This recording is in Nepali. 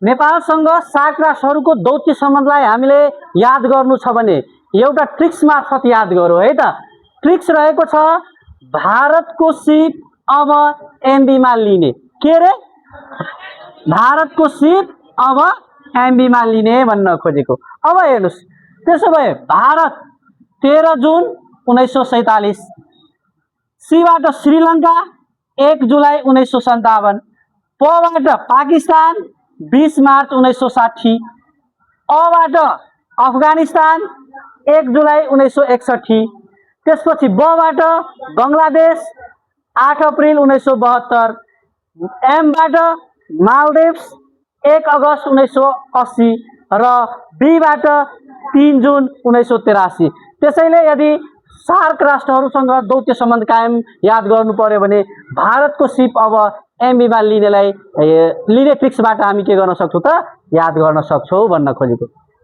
नेपालसँग सार्क राष्ट्रहरूको दौत्य सम्बन्धलाई हामीले याद गर्नु छ भने एउटा ट्रिक्स मार्फत याद गरौँ है त। ट्रिक्स रहेको छ भारतको सिप अब एमबीमा लिने। के रे? भारतको सिप अब एमबीमा लिने भन्न खोजेको। अब हेर्नुस्, त्यसो भए भारत 13 जुन 1947, सीबाट श्रीलङ्का 1 जुलाई 1957, पबाट पाकिस्तान 20 मार्च 1960, अबाट अफगानिस्तान 1 जुलाई 1961, त्यसपछि बबाट बङ्गलादेश 8 अप्रिल 1972, एमबाट मालदिभ्स 1 अगस्त 1980 र बीबाट 3 जुन 1983। त्यसैले यदि सार्क राष्ट्रहरूसँग दौत्य सम्बन्ध कायम याद गर्नु पर्यो भने भारतको सिप अब एमबीमा लिने ट्रिक्सबाट हामी के गर्न सक्छौँ त याद गर्न सक्छौँ भन्न खोजेको।